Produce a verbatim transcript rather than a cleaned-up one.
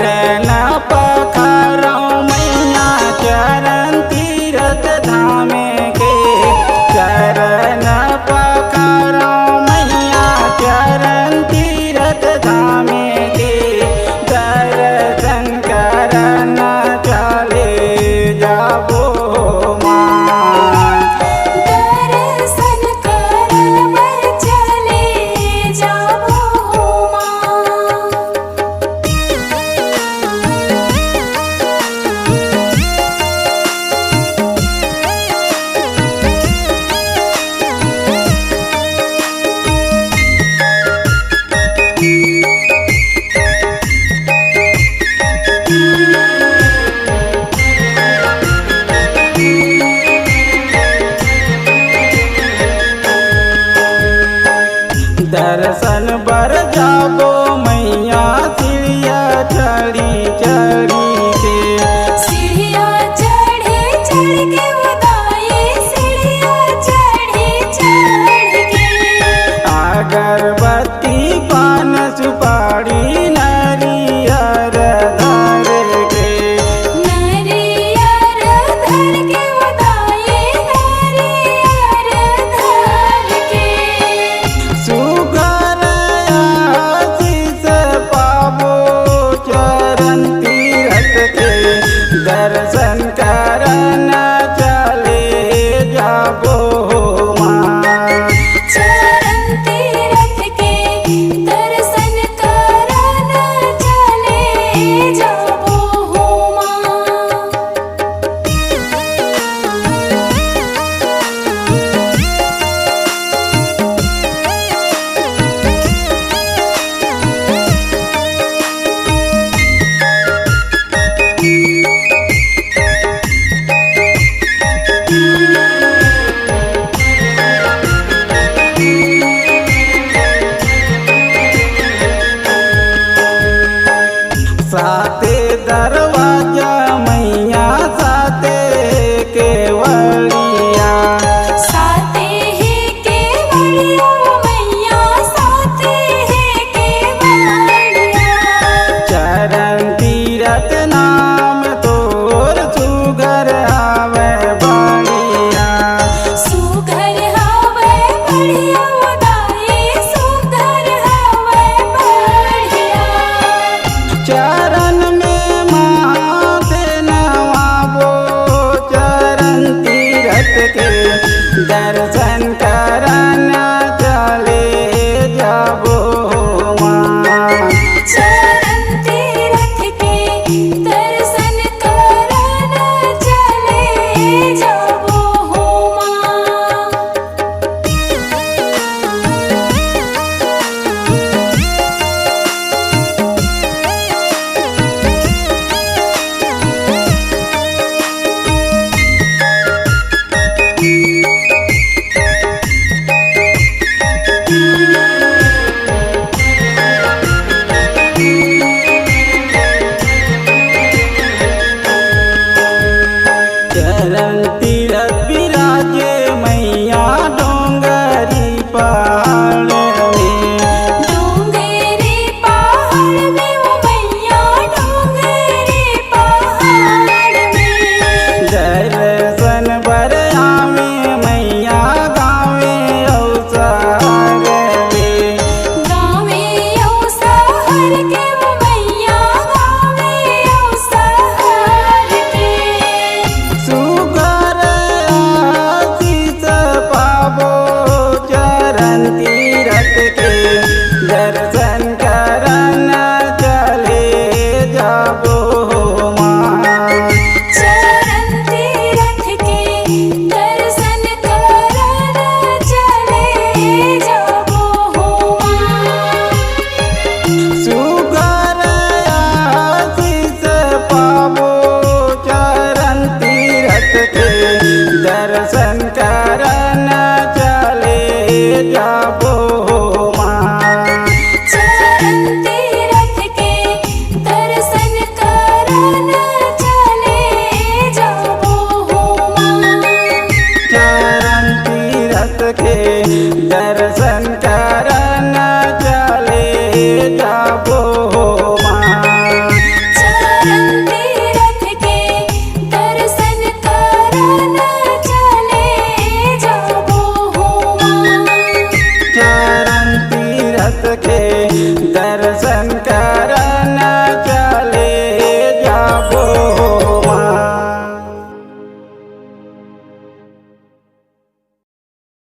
चरण पखारव मैया चरण तीरथ धाम के, चरण पखारव मैया चरण तीरथ धाम के, दर्शन करन चले जाबो माँ। दर्शन करन बर चले जाबो माँ। दर्शन बर जाबो मैया सीढ़िया चढ़ी चढ़ी के। सीढ़िया चढ़ी चढ़ के उदाई, सीढ़िया चढ़ी चढ़ के। अगरबत्ती पान सुपारी नरियर धर के। नरियर धर के उदाई, नरियर धर के। सुघर आशीष पाबो चरण तीरथ के, दर्शन करन चले जाबो माँ। चरण तीरथ के दर्शन करन चले जाबो माँ। साते दरवाजा मैया साते केवड़िया। साते हे केवड़िया मैया, साते हे केवड़िया। चरण तीरथ नाम तोर सुघर हवय बढ़िया। सुघर हवय बढ़िया उदाई, सुघर हवय बढ़िया। चरण में माथे नवाबो, चरण तीरथ के दर्शन करन चले जाबो माँ। चरण तीरथ के दर्शन करन चले जाबो माँ। चरण तीरथ विराजे मैया डोंगरी पहाड़ में। डोंगरी पहाड़ में ओ मैया, डोंगरी पहाड़ में। दर्शन बर आवे मैया गावे अउ शहर में। गावे अउ शहर के ओ मैया, गावे अउ शहर के। सुघर आशीष पाबो चरण तीरथ के, दर्शन करन चले जाबो माँ। चरण तीरथ के दर्शन करन चले जाबो माँ। सुघर आशीष पाबो चरण तीरथ के, दर्शन करन चले जाबो माँ। चरण तीरथ के दर्शन के दर्शन